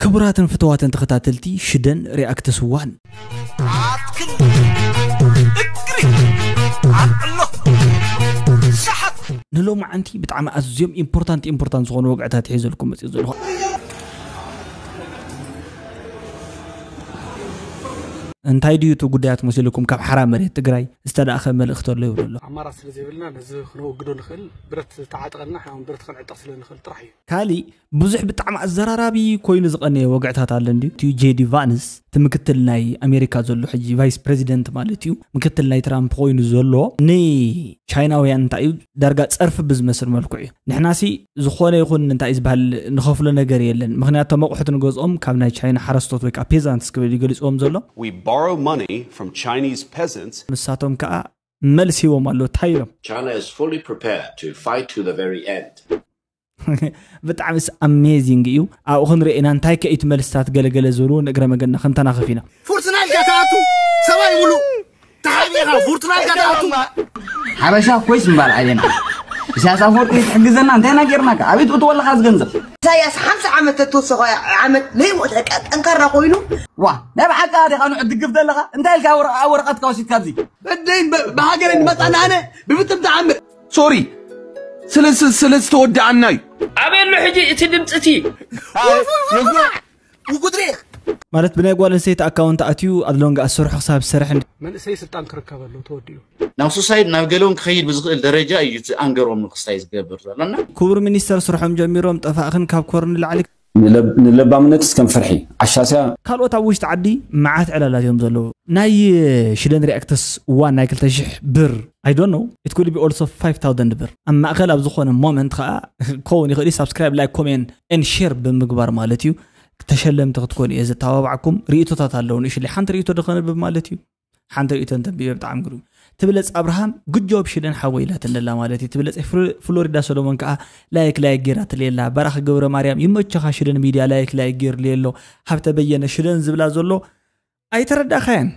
ክቡራትን ፍትዋትን ተኸታተልቲ ሽደን ሪኣክትስ ዋን፣ ኣትክልቲ፣ እግሪ፣ ዓቅሎ፣ ሰሓት። ንሎማዓንቲ ብጣዕሚ ኣዝዮም ኢምፖርታንት ኢምፖርታንት ዝኾኑ ወግዕታት ሒዘልኩም መፅእ ዘለኹ። እንታይ ድዩ እቲ ጉዳያት መሲልኩም ካብ ሓራ መሬት ትግራይ ዝተላእኸ መልእኽቲ ኣሎ ይብሉ ኣሎ። ኣማራፂ ስለ ዘይብልና ነዚ ክነወግዶ ንኽእል ብረት ተዓጠቐልና፣ ሕና እውን ብረት ከነዕጠቕ ስለ ንኽእል ጥራሕ እዩ። ካሊእ ብዙሕ ብጣዕሚ ኣዘራራቢ ኮይኑ ዝቐነየ ወግዕታት ኣሎ እንድዩ። እቲ ጄዲ ቫንስ፣ እቲ ምክትል ናይ ኣሜሪካ ዘሎ፣ ሕጂ ቫይስ ፕሬዚደንት ማለት እዩ፣ ምክትል ናይ ትራምፕ ኮይኑ ዘሎ፣ ንቻይናውያን እንታይ እዩ ዳርጋ ጸርፊ ብዝመስል መልክዑ እዩ። ንሕናሲ ዝኾነ ይኹን እንታይ እዩ ዝበሃል ንኸፍሎ ነገር የለን። ምኽንያቱ እቶም ኣቑሑት ንገዝኦም ካብ ናይ ቻይና ሓረስቶት ወይ ከዓ ፔዛንትስ ክብል እዩ ገሊፅዎም ዘሎ። We borrow money from Chinese peasants. ንሳቶም ከዓ መልስ ሂቦም ኣለዉ። እንታይ ኢሎም? China is fully prepared to fight to the very end. ብጣዕሚ ኣሜዚንግ እዩ። ኣብኡ ክንሪኦ ኢና። እንታይ ከ እዩ እቲ መልስታት ገለገለ ዝብሉ ንእግረ መገድና ክንተናኸፍ ኢና። ፎርትናይት ጋር ተኣቱ ሰብኣይ ሙሉ ተሓቢኻ ፎርትናይት ጋር ተኣቱ ሓበሻ ኮይስ ምባል ዓሌና። ኢሳያስ ኣፈወርቂ ትሕግዘና እንታይ ኢና ጌርናካ? ኣቤት እቱ ወለኻ ዝገንዘብ። ኢሳያስ ሓምሳ ዓመት ተትወሰኸ ዓመት ለይሞተ ጠንካራ ኮይኑ። ዋ ናይ ብሓቂ ዲኻ ንዑ ትድግፍ ዘለኻ? እንታይ ኢልካ ወረ- ኣብ ወረቐትካ ወሲድካ ኣብዚ? በደይን በ- ብሃገረይ ንመጻና ኣነ ብብትም ተዓምር ሶሪ ስለ ስለ ዝተወደኣና እዩ። ኣበይ ኣሎ ሕጂ እቲ ድምፂ እቲ? ውጉድሬ ማለት ብናይ ጓል ኣንስተይቲ ኣካውንት ኣትዩ ኣድሎንጋ ኣሰርሑ ክሳብ ዝሰርሕ እንዲ- መንእሰይ ስልጣን ክርከብ ኣሎ ተወዲኡ። ናብ ሱሳይድ ናብ ገለውን ክኸይድ ብዝኽእል ደረጃ እዩ እቲ ኣንገሮም ንክስታይ ዝገብር ዘሎና። ክቡር ሚኒስተር ስርሖም ጀሚሮም ጠፋእኽን ካብ ኮር ንላዕሊ ንለብ- ንለባምነትስ ከም ፍርሒ ዓሻስያ። ካልኦት ኣብ ውሽጢ ዓዲ መዓት ዕላላት እዮም ዘለዉ። ናይ ሽደን ሪኣክትስ ዋን ናይ ክልተ ሽሕ ብር I don't know, it could be also five thousand ብር ኣብ ማእከል ኣብ ዝኾነ ሞመንት ከዓ ክኸውን ይኽእል እዩ። ሳብስክራይብ ላይክ ኮሜንት ኤን ሼር ብምግባር ማለት እዩ። ተሸለምቲ ክትኮኑ እየ ዘተባብዓኩም። ርእቶታት ኣለዉ ንእሽለይ ሓንቲ ርእቶ ዶ ከንብብ ማለት እዩ። ሓንቲ ርእቶ እንተንቢበ ብጣዕሚ ግሩም። ትብለጽ ኣብርሃም ግጆብ ሽደን ሓወይ ኢላትኒ ኣላ ማለት እዩ። ትብለጽ ፍሎ- ፍሎሪዳ ሰሎሞን ከዓ ላይክ ላይክ ጌራትለይ ኣላ። በራኺ ገብረ ማርያም ይመቸኻ ሽደን ሚድያ ላይክ ላይክ ጌርለይ ኣሎ። ሃብተ በየነ ሽደን ዝብላ ዘሎ ኣይተረዳእካያን።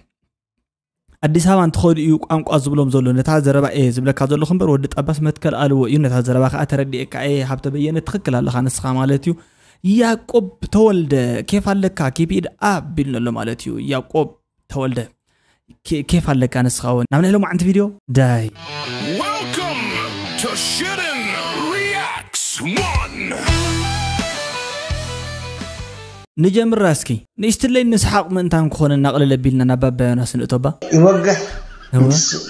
ኣዲስ ኣበባ እንትኸዱ እዩ ቋንቋ ዝብሎም ዘሎ። ነታ ዘረባ እየ ዝብለካ ዘለኹ እምበር ወዲ ጠባስ መትከል ኣልዎ እዩ። ነታ ዘረባ ከዓ ተረዲኤካ እየ። ሃብተ በየነ ትኽክል ኣለኻ ንስኻ ማለት እዩ። ያዕቆብ ተወልደ ኬፍ ኣለካ ኪፒድ ኣብ ቢልኒ ኣሎ ማለት እዩ። ያዕቆብ ተወልደ ኬ- ኬፍ ኣለካ ንስኻ እውን። ናብ ናይ ሎማዓንቲ ቪድዮ ዳይ Welcome to Shitten Reacts one. ንጀምራ እስኪ ንእሽትለይ ንስሓቕ ምእንታን ክኾነ እናቕልል ኣቢልና ናብ ባባ ዮናስ ንእቶባ። ይወግሕ እወ። ንትስእ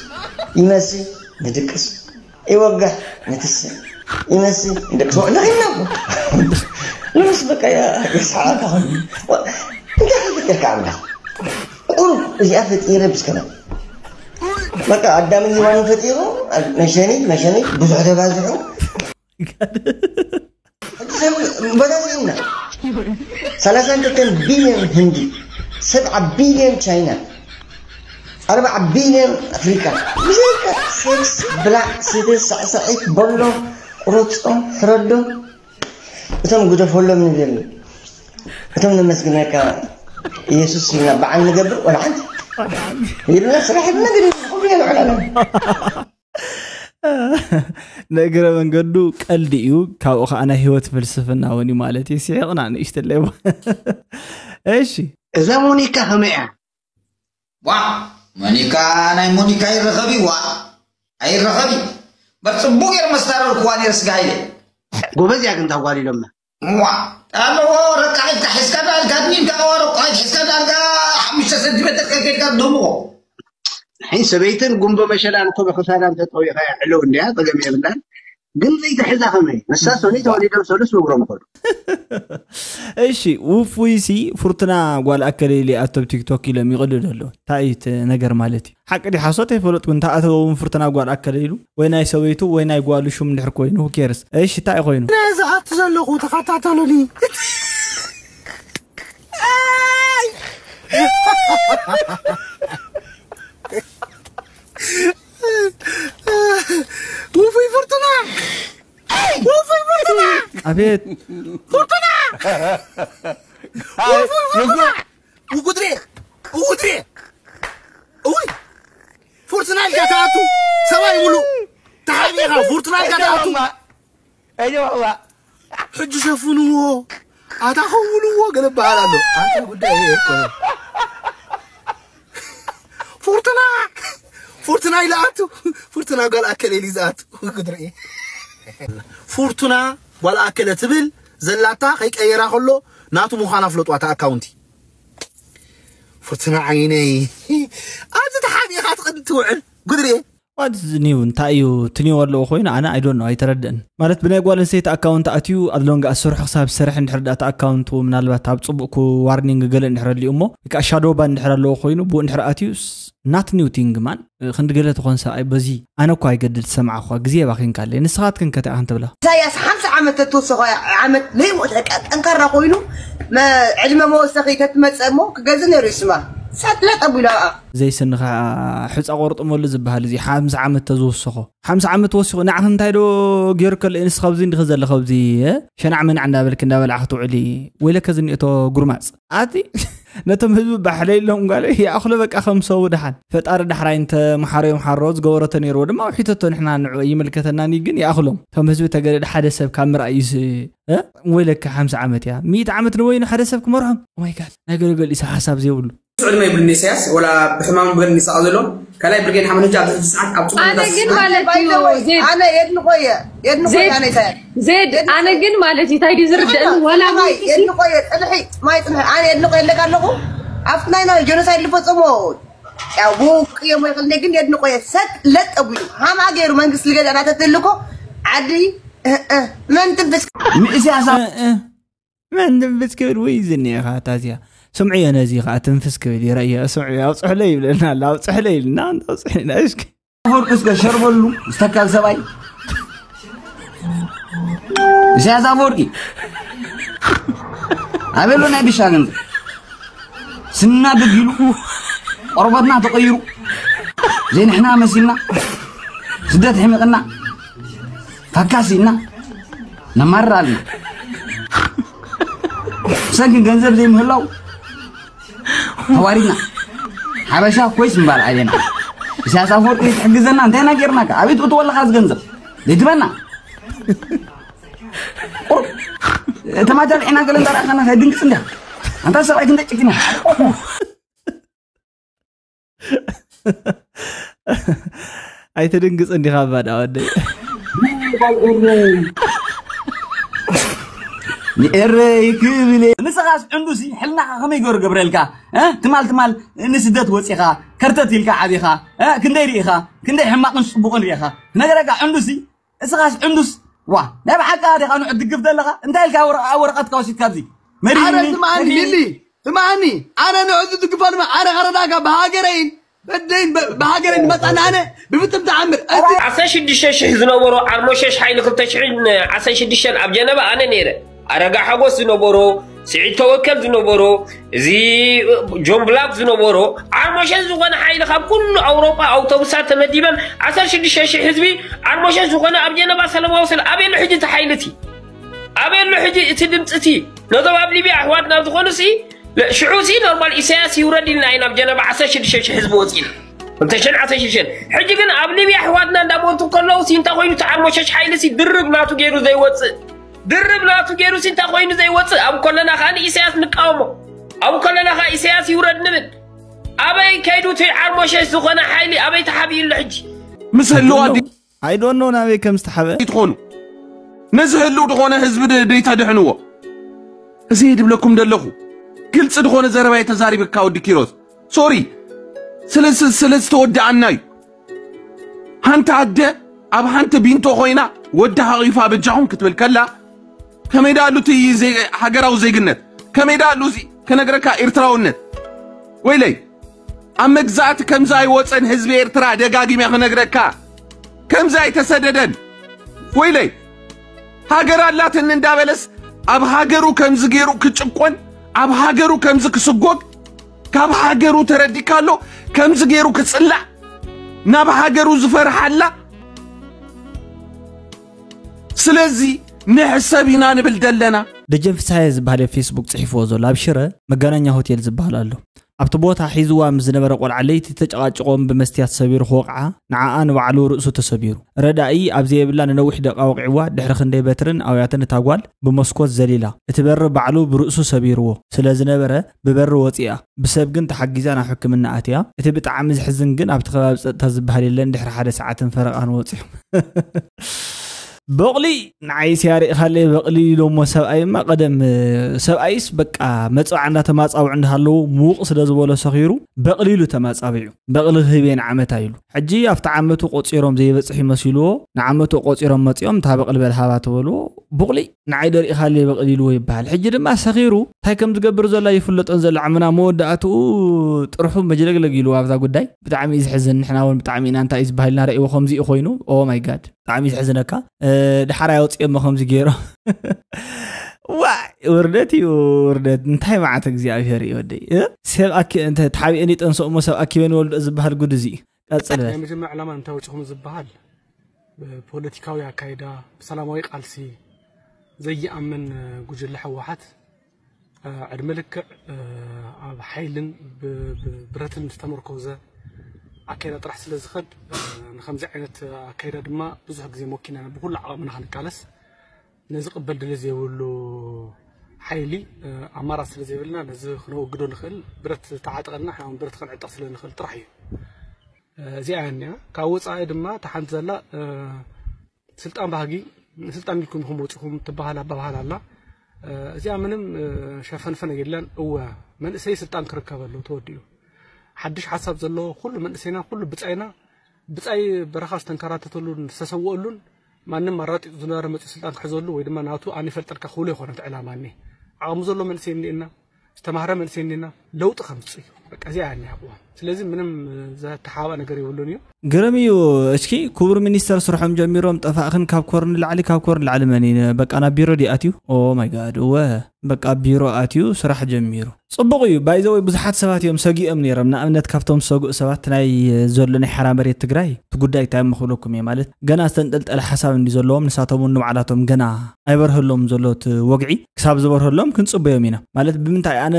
ይመስል ንድቅስ ይወግሕ ንትስእ ይመስል ንድቅስ ወ- ንኺድና እኮ። ንስ በቃ ያ- የስሓቐካ ኾን። ወ- እንታይ ፈጢርካ ኣምላኽ? ቁሩብ እዚኣ ፈጢረ ብስከና በቃ ኣዳምን ሔዋንን ፈጢሩ መሸኒት መሸኒት ብዙሕ ተባዝሑ በታዚና ሰላሳን ክልተን ቢልዮን ህንዲ ሰብዓ ቢልዮን ቻይና ኣርባዓ ቢልዮን ኣፍሪካ ብዘይካ ሴክስ ብላዕ ስተ ሳዕሳዒት በሎ ቁረጾም ሕረዶም እቶም ግደፈሎም ንብል እቶም ነመስግነካ ኢየሱስ ኢልና በዓል ንገብር ወላ ሓንቲ ኢልና ስራሕ ኢልና ግን ኩሉ የልዕላለን ንእግረ መንገዱ ቀልዲ እዩ። ካብኡ ከዓ ናይ ህይወት ፍልስፍና እውን እዩ ማለት እዩ። ስሒቕና ንእሽተለይ እሺ እዛ ሞኒካ ከመይ እያ? ዋ ሞኒካ ናይ ሞኒካ ይረኸብ እዩ ዋ ኣይረኸብ እዩ በር ፅቡቅ ገይረ መስታረርኩዋ ነይረ ስጋ ሃይለ ጎበዝ እያ ግን ታጓል ኢሎምና ዋ ኣለዎ ረቃሒትካ ሒዝካ ዳልካ ድኒንካ ዋ ረቃሒት ሒዝካ ዳልካ ሓሙሽተ ሰንቲሜትር ከይከድካ ትደምቆ ሕይ ሰበይትን ጉንቦ መሸላን እኮ ብክሳዳ እንተጠዊቐ ዕለው እንድያ ፀገም የብላን ግን ዘይትሕዛ ከመይ ንሳ ሰኑይ ተወሊዶም ሰሉስ ብእግሮም ይኸዱ እሺ ውፉይሲ ፍርቱና ጓል ኣከለ ኢለ ኣቶ ኣብ ቲክቶክ ኢሎም ይቕልዱ ኣለዉ እንታይ እዩ እቲ ነገር ማለት እዩ ሓቂ ድዩ ሓሶት ኣይፈለጥኩ እንተ ኣተወውን ፍርቱና ጓል ኣከለ ኢሉ ወይ ናይ ሰበይቱ ወይ ናይ ጓሉ ሹም እንድሕር ኮይኑ who cares እሺ እንታይ ኮይኑ ዝኣቱ ዘለኹ ተኸታተሉኒ ውፉይ ፍርቱና ውፉይ ፍርቱና ኣቤት ፍርቱና ውፉይ ፍርቱና ውጉድሬ ውጉድሬ እውይ ፎርትናይት ጋር ተኣቱ ሰብኣይ ሙሉ ተሓቢኻ ፎርትናይት ጋር ተኣቱ ሕጂ ሸፍንዎ ኣታ ከውልዎ ገለ በሃል ኣሎ። ኣታ ጉዳይ እኮ። ፉርቱና፣ ፉርቱና ኢለ ኣቱ፣ ፉርቱና ጓል ኣከለ ኢሉ ዝኣቱ። ጉድሪ። ፉርቱና ጓል ኣከለ ትብል ዘላታ ከይቀየራ ከሎ ናቱ ምዃና ፍለጡ ኣታ ኣካውንቲ። ፉርቱና ዓይነይ። ኣብዚ ተሓቢኻ ትቕድም ትውዕል። ጉድሪ። ዋት ኒው እንታይ እዩ ትኒው ኣለዎ ኮይኑ ኣነ ኣይዶን ኣይተረድእን። ማለት ብናይ ጓል ኣንስተይቲ ኣካውንት ኣትዩ ኣድሎንጋ ኣሰርሑ ክሳብ ዝሰርሕ እንድሕር ዳታ ኣካውንት ምናልባት ኣብ ጽቡቅ ዋርኒንግ ገለ እንድሕር ኣልዩ እሞ ወይ ከዓ ሻዶ ባን እንድሕር ኣለዎ ኮይኑ ብኡ እንድሕር ኣትዩ ናት ኒው ቲንግ ማን። ክንዲ ገለ ትኾን ሰብኣይ በዚ ኣነ እኳ ኣይገድል ትሰምዓ እኳ ግዜ የባኺንካ ኣለይ ንስኻትክን ከቲኣ ክንትብላ። ኢሳያስ ሓምሳ ዓመት ተትወሰኾ ዓመት ለይሞት በቃ ጠንካራ ኮይኑ መ- ዕድመ መወሰኺ ተትመፀ እሞ ክገዝ ነይሩ ይስማ። ሳት ለጠ ቢላ ዘይስንኻ ሕፃ ቆርጥመሉ ዝበሃል እዚ ሓምሳ ዓመት ተዝወሰኾ ሓምሳ ዓመት ወሲኹ ንዓኽ እንታይ ዶ ገይሩ ከሎ ንስ ካብዚ እንዲኸ ዘለኸ ኣብዚ ሸናዕ መናዕ እንዳበልክ እንዳበላዕ ክትውዕሊ ወይለከ ዝኒኦቶ ጉርማፅ ኣቲ ነቶም ህዝቢ ባሕለይ ኢሎም ጓለ ይኣኽሎ በቃ ከም ሰቡ ደሓን ፈጣሪ ዳሕራይ እንተ መሓሮ ይምሓሮ ዝገበረቶ ነይርዎ ድማ ውሒተቶ ንሕና ንዑ ይምልከተናኒ ግን ይኣኽሎም እቶም ህዝቢ ተገደደ ሓደ ሰብ ካብ ምርኣይ ይስ ወይለካ ሓምሳ ዓመት እያ ሚእቲ ዓመት ንወይኑ ሓደ ሰብ ክመርሖም ኦማይ ጋድ ናይ ገለገል ኢሳ ሓሳብ ዘይብሉ ዕድመ ይብሉኒ ኢሳያስ ወላ ብሕማም በል ይሳቐ ዘሎ ካልኣይ ብርጌድ ሓመድ ሕጂ ኣብዚ ሰዓት ኣብ ጽቡቕ ኣነ ግን ማለት እዩ ዜድ ኣነ የድንቆየ የድንቆየ ኣነ ኢሳያስ ዜድ ኣነ ግን ማለት እዩ እንታይ ድዩ ዝርድእኒ ወላ የድንቆየ ጽንሒ ማይ ጽንሒ ኣነ የድንቆየ ኣለካ ኣለኹ ኣብቲ ናይ ናይ ጀኖሳይድ ዝፈጸሞ ያው ብውቅዮ ወይ ክንደ ግን የድንቆየ ሰጥ ለጥ ኣቢሉ ሃማ ገይሩ መንግስቲ ልገዛ ናተትልኮ ዓዲ መን ትንፍስ ንእስያስ መን ትንፍስ ክብል ውይ ዝኒኤኻ ታዚያ ስምዕዮ ነዚ ከዓ ትንፍስ ክብል ይረእዮ ስምዕዮ ኣውፅሕለይ ይብለና ኣሎ ኣውፅሕለይ ኢልና ኣውፅሕለና እስኪ ኣፈወርቂ እስከ ሸርበሉ ዝተካል ሰብኣይ ኢሳያስ ኣፈወርቂ ኣበሎ ናይ ብሻ ገንዘብ ስና ደጊሉ ቆርበትና ተቐይሩ ዘይንሕና መሲልና ስደት ሕሚቕና ፈካሲና ነማርር ኣልና ብሰንኪ ገንዘብ ዘይምህላው ተዋሪድና ሓበሻ ኮይስ ምባል ዓሌና ኢሳያስ ኣፈወርቂ ትሕግዘና እንታይ ኢና ጌርናካ ኣበይ ትእትወ ኣለኻ ዝገንዘብ ዘይትበና ተማጃል ዒና ገለ እንዳረኣኻና ድንግፅ እንዲያ ኣንታ ሰብኣይ ክንደ ጭኪና ኣይትድንግፅ እንዲኻ ባዳ ወደይ ንኤረይ ክብል ንስኻስ ዕንዱሲ ሕልናኻ ከመይ ገሩ ገብረልካ ትማል ትማል ንስደት ወፂኻ ከርተት ኢልካ ዓቢኻ ክንደይ ርኢኻ ክንደይ ሕማቕን ፅቡቕን ርኢኻ ነገረካ ዕንዱሲ እስኻስ ዕንዱስ ዋ ናይ ብሓቃ ዲኻ ንዑ ትድግፍ ዘለኻ እንታይ ኢልካ ወረቐትካ ወሲድካ ኣብዚ ኣረ ስምዓኒ ቢሊ ስምዓኒ ኣነ ንዑ ዝድግፈሉ ኣነ ከረዳካ ብሃገረይን በደይን ብሃገረይን መፃና ኣነ ብፍትም ተዓምር ዓሰርተ ሽዱሽተ ሽሕ ዝነበሮ ዓርሞሸሽ ሓይሊ ክልተ ሽሕን ዓሰርተ ሽዱሽተን ኣብ ጀነባ ኣነ ነይረ ኣረጋ ሓጎስ ዝነበሮ ስዒድ ተወከል ዝነበሮ እዚ ጆን ብላክ ዝነበሮ ዓርሞሸሽ ዝኾነ ሓይሊ ካብ ኩሉ ኣውሮጳ ኣውቶቡሳት ተመዲበን ዓሰርተ ሽዱሽተ ሽሕ ህዝቢ ዓርሞሸሽ ዝኾነ ኣብ ጀነባ ሰለማዊ ሰልፊ ኣበይ ኣሎ ሕጂ እቲ ሓይሊ እቲ ኣበይ ኣሎ ሕጂ እቲ ድምፂ እቲ ነዞም ኣብ ሊብያ ኣሕዋትና ዝኾኑ ሲ ሽዑ ሲ ኖርማል ኢሳያስ ይውረድ ኢልና ኢና ኣብ ጀነባ ዓሰርተ ሽዱሽተ ሽሕ ህዝቢ ወፂና ክልተ ሽሕን ዓሰርተ ሽዱሽተን ሕጂ ግን ኣብ ሊብያ ኣሕዋትና እንዳሞቱ ከለዉ ሲ እንታይ ኮይኑ እቲ ዓርሞሸሽ ሓይሊ ሲ ድርብ ናቱ ገይሩ ዘይወፅእ ድርብ ናቱ ገይሩ ሲ እንታይ ኮይኑ ዘይወፅእ ኣብ ከለና ከዓ ንኢሳያስ ንቃወሞ ኣብ ከለና ከዓ ኢሳያስ ይውረድ ንብል ኣበይ ከይዱ እቲ ዓርሞሸሽ ዝኾነ ሓይሊ ኣበይ ተሓቢኡ ኣሎ ሕጂ ምስ ህልዋ I don't know ናበይ ከም ዝተሓበ ትኾኑ ነዚ ህልው ዝኾነ ህዝቢ ደይተድሕንዎ እዚ ድብለኩም ደለኹ ግልፂ ዝኾነ ዘረባ የተዛሪብካ ወዲ ኪሮስ ሶሪ ስለ ዝተወድኣና እዩ ሓንቲ ኣደ ኣብ ሓንቲ ቢንቶ ኮይና ወዲ ሃቒፋ በጃኹም ክትብል ከላ ከመይ ዳኣሉ እቲ ሃገራዊ ዜግነት ከመይ ዳኣሉ እዚ ከነግረካ ኤርትራውነት ወይለይ ኣብ መግዛእቲ ከምዚ ኣይወፀን ህዝቢ ኤርትራ ደጋጊመ ክነግረካ ከምዚ ኣይተሰደደን ወይለይ ሃገር ኣላትኒ እንዳበለስ ኣብ ሃገሩ ከምዚ ገይሩ ክጭቆን ኣብ ሃገሩ ከምዚ ክስጎግ ካብ ሃገሩ ተረዲካ ኣሎ ከምዚ ገይሩ ክፅላእ ናብ ሃገሩ ዝፈርሓላ ስለዚ ንሕሰብ ኢና ንብል ዘለና ደጀን ፍስሃየ ዝበሃል ኣብ ፌስቡክ ፅሒፍዎ ዘሎ ኣብ ሽረ መጋናኛ ሆቴል ዝበሃል ኣሎ ኣብቲ ቦታ ሒዝዋ ምስ ዝነበረ ቆልዓ ለይቲ ተጨቓጭቖም ብመስትያት ሰቢሩ ክወቕዓ፣ ንዓኣ ንባዕሉ ርእሱ ተሰቢሩ። ረዳኢ ኣብ ዘየብላ ንነዊሕ ደቓ ወቒዕዋ፣ ድሕሪ ክንደይ በትርን ኣውያትን እታ ጓል ብመስኮት ዘሊላ። እቲ በሪ ባዕሉ ብርእሱ ሰቢርዎ ስለ ዝነበረ ብበሪ ወፂኣ። ብሰብ ግን ተሓጊዛ ናብ ሕክምና ኣትያ። እቲ ብጣዕሚ ዝሕዝን ግን ኣብቲ ከባቢ ጸጥታ ዝበሃል የለን፣ ድሕሪ ሓደ ሰዓትን ፈረቓን ወፂኦም። በቕሊ ንዓይስ ያሪእኻለይ በቕሊ ኢሎሞ ሰብኣይማ ቀደም ሰብኣይስ በቃ መጽዋዕ እንዳተማጻውዕ እንዳሃለዉ ምውቕ ስለ ዝበሎ ሰኺሩ በቕሊ ኢሉ ተማጻዊዑ። በቕሊ ክህብ እየ ንዓመታ ኢሉ። ሕጂ ኣብቲ ዓመቱ ቆጺሮም ዘይበጽሕ ይመሲልዎ፣ ንዓመቱ ቆጺሮም መጺኦም እታ በቕሊ በል ሃባ ተበልዎ። ቡቕሊ ንዓይ ደሪእኻለይ በቕሊ ኢልዎ ይበሃል። ሕጂ ድማ ሰኺሩ እንታይ ከም ዝገብር ዘሎ ኣይፍለጦን ዘሎ። ዓምና መወዳእትኡ ጥርሑ መጅለግለግ ኢልዎ ኣብዛ ጉዳይ። ብጣዕሚ እዩ ዝሕዝን። ንሕና እውን ብጣዕሚ ኢና እንታይ እዩ ዝበሃል ኢና ረእይዎ ከምዚ እዩ ኮይኑ። ኦ ማይ ጋድ። ብጣዕሚ እዩ ዝሕዝነካ። እ፣ ድሓር ኣውፅኦሞ ከምዚ ገይሮም። ዋይ ውርደት እዩ ውርደት። እንታይ መዓት እግዚኣብሔር እዩ ወደይ። እ? ሰብ ኣኪ እንተ ተሓቢአን ይጠንሰኡ እሞ ሰብ ኣኪበን ይወልዶ ዝበሃል ጉድ እዚ እዩ። ቀፅል በል። ናይ መጀመርያ ዕላማ እንታይ ወፂኹም ዝበሃል ብፖለቲካዊ ኣካይዳ ብሰላማዊ ቃልሲ ዘይኣምን ጉጅለ ህወሓት እ፣ ዕድመ ልክዕ እ፣ ኣብ ሓይልን ብ- ብ- ብረትን ዝተመርኮዘ ኣካይዳ ጥራሕ ስለ ዝኸድ እ፣ ንከምዚ ዓይነት ኣካይዳ ድማ ብዙሕ ግዜ ሞኪና ኢና ብኩሉ ዓቕምና ክንቃለስ። ነዚ ቅበል ድለ ዘይብሉ ሓይሊ እ፣ ኣማራፂ ስለ ዘይብልና ነዚ ክነወግዶ ንኽእል ብረት ተዓጠቐና ሕና እውን ብረት ክንዕጠቕ ስለ ንኽእል ጥራሕ እዩ። እ፣ እዚኣ እያ እኒኣ። ካብ ወፃኢ ድማ እታ ሓንቲ ዘላ እ፣ ስልጣን ባህጊ ንስልጣን ኢልኩም ኢኹም ወፂኹም ትበሃል ኣባባሃል ኣላ። እ፣ እዚኣ ምንም እ፣ ሸፈንፈን የለን። እወ መንእሰይ ስልጣን ክርከብ ኣለዎ ተወዲኡ። ሓድሽ ሓሳብ ዘለዎ ኩሉ መንእሰይና ኩሉ ብፃይና ብፃይ በረኻ ዝተንከራተተሉን ዝተሰወአሉን ማንም ኣራጢጡ ዝነበረ መፂኡ ስልጣን ክሕዘሉ ወይ ድማ ናቱ ኣነ ይፈልጠልካ ክብሎ ይኮነት ዕላማ እኒ ዓቕሚ ዘሎ መንእሰይ እኒኤና ዝተማህረ መንእሰይ እኒኤና ለውጢ ከምፅእ እዩ። በቃ እዚኣ እያ እኒኣ ቅዋም። ስለዚ ምንም እ፣ ዘተሓባእ ነገር የብሉን እዩ። ግርም እዩ። እስኪ ክቡር ሚኒስተር ስርሖም ጀሚሮም ጠፋእኽን ካብ ኮር ንላዕሊ ካብ ኮር ንላዕሊ መን እዩ በቃ ናብ ቢሮ ድዩ ኣትዩ? ኦ ማይ ጋድ እወ በቃ ቢሮ ኣትዩ ስራሕ ጀሚሩ። ፅቡቕ እዩ። ባይዘወይ ብዙሓት ሰባት እዮም ሰጊኦም ነይሮም። ንኣብነት ካብቶም ዝሰግኡ ሰባት ናይ ዘሎ ናይ ሓራ መሬት ትግራይ እቲ ጉዳይ እንታይ እሞ ክብለኩም እየ ማለት ገና ዝተንጠልጠለ ሓሳብ እንዲ ዘለዎም ንሳቶም እውን ንባዕላቶም ገና ኣይበርሀሎም ዘሎ እቲ ወግዒ ክሳብ ዝበርሀሎም ክንፅበዮም ኢና ማለት ብምንታይ ኣነ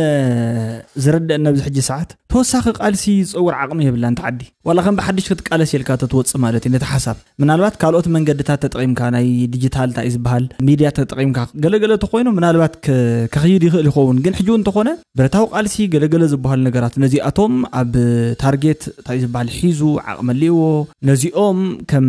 ዝርደእ ነብዚ ሕጂ ሰዓት ተወሳኺ ቃልሲ ዝፀውር ዓቕሚ የብላን ተዓዲ ዋላ ከም ብሓድሽ ክትቃለስ የልካ ተትወፅእ ማለት እዩ ነቲ ሓሳብ ምናልባት ካልኦት መንገድታት ተጠቒምካ ናይ ዲጂታል እንታይ ዝበሃል ሚድያ ተጠቒምካ ገለገለ ተኮይኑ ምናልባት ከኽይድ ይኽእል ይኸውን ግን ሕጂ እውን እንተኾነ ብረታዊ ቃልሲ ገለገለ ዝበሃሉ ነገራት ነዚኣቶም ኣብ ታርጌት እንታይ ዝበሃል ሒዙ ዓቕሚ ኣለዎ ነዚኦም ከም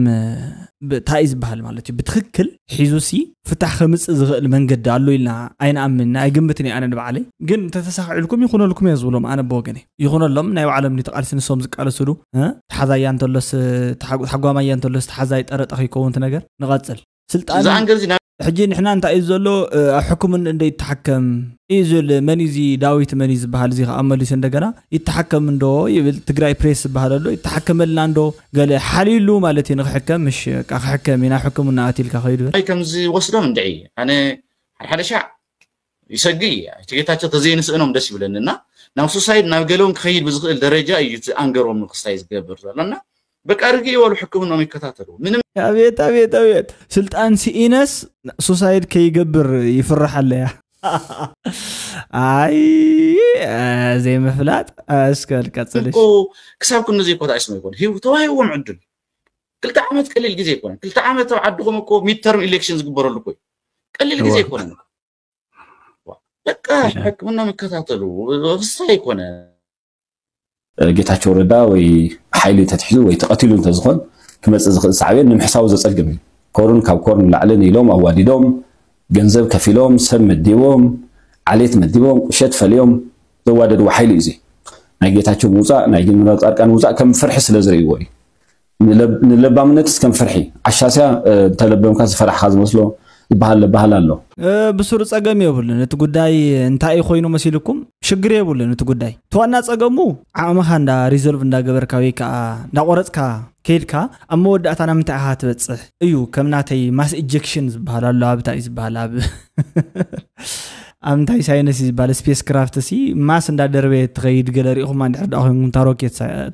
እንታይ ዝበሃል ማለት እዩ ብትኽክል ሒዙ ሲ ፍታሕ ከምፅእ ዝኽእል መንገዲ ኣሎ ኢልና ኣይንኣምን ኣይግምትን ኣነ ንባዕለይ ግን እንተተሳኺዕልኩም ይኹነልኩም እየ ዝብሎም ኣነ ብወገነ ይኹነሎም ናይ ባዕሎም ኒቲ ቃልሲ ንሶም ዝቃለስሉ ተሓዛያ እንተሎስ ተሓጓማያ እንተሎስ ተሓዛይ ጠረጠ ከይከውን ነገር ንቐፅል ስልጣን ሕጂ ንሕና እንታይ እዩ ዘሎ ኣብ ሕክምና እንደ ይተሓከም እዩ ዝብል መን እዚ ዳዊት መን እዩ ዝበሃል እዚ ከዓ መሊሱ እንደገና ይተሓከም እንዶ ይብል ትግራይ ፕሬስ ዝበሃል ኣሎ ይተሓከመልና እንዶ ገለ ሓልዩሉ ማለት እዩ ንክሕከም ምሽ በቃ ክሕከም ኢና ሕክምና ኣትልካ ከይዱ ኣይ ከምዚ ወስዶም እንድዒ ኣነ ሓደ ሓደ ሻዕ ይሰግ እቲ ጌታቸው ተዘይንስእኖም ደስ ይብለኒ እና ናብ ሱሳይድ ናብ ገለውን ክኸይድ ብዝኽእል ደረጃ እዩ እቲ ኣንገሮም ክስታይ ዝገብር ዘሎ እና በቃ ርግእ ይበሉ ሕክምኖም ይከታተሉ ምንም ኣቤት ኣቤት ኣቤት ስልጣን ሲኢነስ ሱሳይድ ከይገብር ይፍራሕ ኣለያ ኣይ ዘይምፍላጥ እስከ ልቀፅልሽ ክሳብ ክንዲ ዘይኮታ ኣይስመ ይኮን ሂው ተዋሂዎም ዕድል ክልተ ዓመት ቀሊል ግዜ ይኮነ ክልተ ዓመት ኣብ ዓድኹም እኮ ሚድተርም ኢሌክሽን ዝግበረሉ እኮ ቀሊል ግዜ ይኮነ በቃ ሕክምና ይከታተሉ ክስታይ ይኮነ ጌታቸው ረዳ ወይ ብሓይሊ ተትሒዙ ወይ ተቐቲሉ እንተዝኾን ክመፅእ ዝኽእል ሳዕቤን ንምሕሳቡ ዘፀግም እዩ። ኮርን ካብ ኮርን ላዕልን ኢሎም ኣዋዲዶም ገንዘብ ከፊሎም ሰብ መዲቦም ዓሌት መዲቦም ቁሸት ፈልዮም ዘዋደድዎ ሓይሊ እዩ። ናይ ጌታቸው ምውፃእ ናይ ጀነራል ፃድቃን ምውፃእ ከም ፍርሒ ስለ ዝርእይዎ እዩ። ንለባምነትስ ከም ፍርሒ ዓሻስያ እንተለበምካ ዝፈራሕኻ ዝመስሎ ዝበሃል ለበሃል ኣሎ። ብሱሩ ጸገም የብሉን እቲ ጉዳይ እንታይ እዩ ኮይኑ መሲልኩም ሽግር የብሉን እቲ ጉዳይ ተዋና ጸገሙ ዓቕምኻ እንዳ ሪዞልቭ እንዳገበርካ ወይ ከዓ እንዳቆረጽካ ከይድካ ኣብ መወዳእታ ናብ ምንታይ ኢኻ ትበጽሕ እዩ ከም ናተይ ማስ ኢጀክሽን ዝበሃል ኣሎ ኣብታ እዩ ዝበሃል ኣብ ኣብ እንታይ ሳይንስ እዩ ዝበሃል ስፔስ ክራፍት ሲ ማስ እንዳደረበ ትኸይድ ገለ ሪኢኹማ እንድሕር ደኣ ኮይንኩም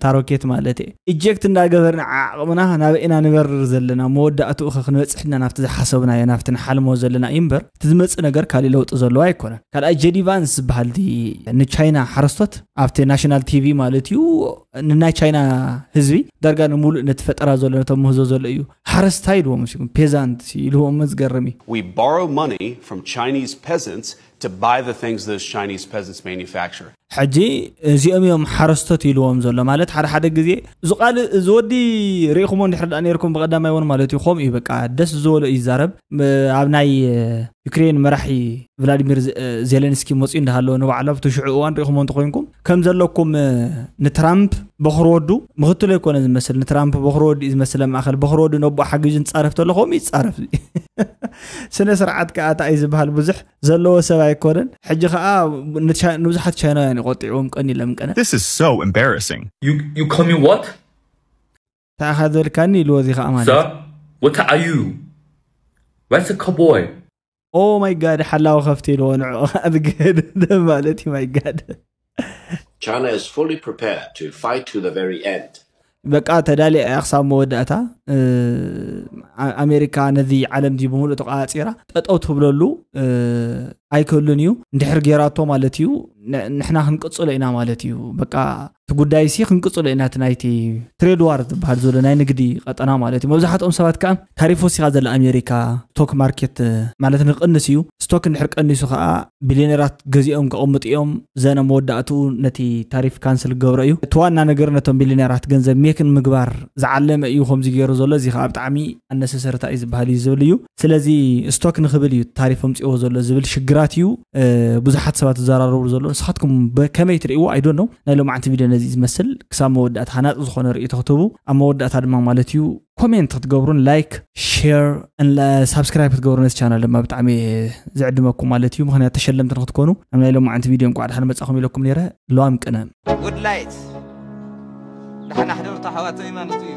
ታሮኬት ማለት እዩ ኢጀክት እንዳገበርና ዓቕምና ናብ ኢና ንበርር ዘለና መወዳእትኡ ኸ ክንበፅሕ ኢና ናብቲ ዝሓሰብናዮ ናብቲ ንሓልሞ ዘለና እዩ እምበር እቲ ዝመፅእ ነገር ካሊእ ለውጢ ዘለዎ ኣይኮነን ካልኣይ ጀዲ ቫንስ ዝበሃል ንቻይና ሓረስቶት ኣብቲ ናሽናል ቲቪ ማለት እዩ ንናይ ቻይና ህዝቢ ዳርጋ ንምሉእ ነቲ ፈጠራ ዘሎ ነቶም ምህዞ ዘሎ እዩ ሓረስታይ ኢልዎም ሲኩም ፔዛንት ኢልዎም ዝገርም እዩ We borrow money from Chinese peasants to buy the things those Chinese peasants manufacture. ሕጂ እዚኦም እዮም ሓረስቶት ኢልዎም ዘሎ ማለት ሓደ ሓደ ግዜ እዚ ቃል እዚ ወዲ ርኢኹሞ እንድሕር ደኣ ነርኩም ብቀዳማይ እውን ማለት እዩ ከምኡ እዩ በቃ ደስ ዝበሎ እዩ ይዛረብ ኣብ ናይ ዩክሬን መራሒ ቭላዲሚር ዜሌንስኪ መፅኡ እንዳሃለወ ንባዕሉ ኣብቲ ሽዑ እዋን ርኢኹሞ እንተኮይንኩም ከም ዘለኩም ንትራምፕ በኽሪ ወዱ ምክትሎ ኣይኮነ ዝመስል ንትራምፕ በኽሪ ወዱ እዩ ዝመስል ኣብ ማእኸል በኽሪ ወዱ ነቦ ሓጊዙ ንፃረፍ ተሎ ከምኡ ይፃረፍ ስነ ስርዓት ከዓ እንታይ እዩ ዝበሃል ብዙሕ ዘለዎ ሰብ ኣይኮነን ሕጂ ከዓ ንብዙሓት ቻይናውያን ይቆጢዕዎም ቀኒሎም ቀነ This is so embarrassing. You you call me what? ታኻ ዘልካኒ ኢልዎ እዚ ከዓ ማለት Sir? What are you? Where's the cowboy? Oh my god ሓላዊ ከፍቲ ኢልዎ ንዑ ዝገደደ ማለት እዩ my god China is fully prepared to fight to the very end. በቃ ተዳሊያ እያ ክሳብ መወዳእታ ኣሜሪካ ነዚ ዓለም እዚ ብምሉእ ተቋፂራ ጠጠው ትብለሉ ኣይክህሉን እዩ እንድሕር ጌራቶ ማለት እዩ ንሕና ክንቅፅሎ ኢና ማለት እዩ በቃ እቲ ጉዳይ ሲ ክንቅፅሎ ኢና እቲ ናይቲ ትሬድ ዋር ዝበሃል ዘሎ ናይ ንግዲ ቀጠና ማለት እዩ መብዛሕትኦም ሰባት ከዓ ታሪፍ ወሲኻ ዘላ ኣሜሪካ ስቶክ ማርኬት ማለት ንቅንስ እዩ ስቶክ እንድሕር ቀኒሱ ከዓ ቢልዮነራት ገዚኦም ከቐምጡ እዮም ዘነ መወዳእትኡ ነቲ ታሪፍ ካንስል ክገብሮ እዩ እቲ ዋና ነገር ነቶም ቢልዮነራት ገንዘብ ሜክን ምግባር ዝዓለመ እዩ ከምዚ ገይሩ ዘሎ እዚ ከዓ ብጣዕሚ ኣነሰሰርታ እዩ ዝበሃል እዩ ዝብል እዩ ስለዚ ስቶክ ንክብል እዩ ታሪፍ ኣምፅዎ ዘሎ ዝብል ሽግራት እዩ ብዙሓት ሰባት ዝዘራረቡ ዘሎ ንስኻትኩም ከመይ ትርእይዎ ኣይዶ ነው ናይ ሎማዓንቲ ቪድዮ ነዚ ዝመስል ክሳብ መወዳእታ ሃናፂ ዝኾነ ርእይቶ ክትህቡ ኣብ መወዳእታ ድማ ማለት እዩ ኮሜንት ክትገብሩን ላይክ ሼር ሳብስክራይብ ክትገብሩ ነዚ ቻናል ድማ ብጣዕሚ ዝዕድመኩም ማለት እዩ ምክንያት ተሸለምቲ ንክትኮኑ ኣብ ናይ ሎማዓንቲ ቪድዮ እንቋዕ ድሓን መፃኹም ኢለኩም ነይረ ለዋም ቅነ Good light ደሓን ኣሕደርቱ ኣሕዋተይ ማለት እዩ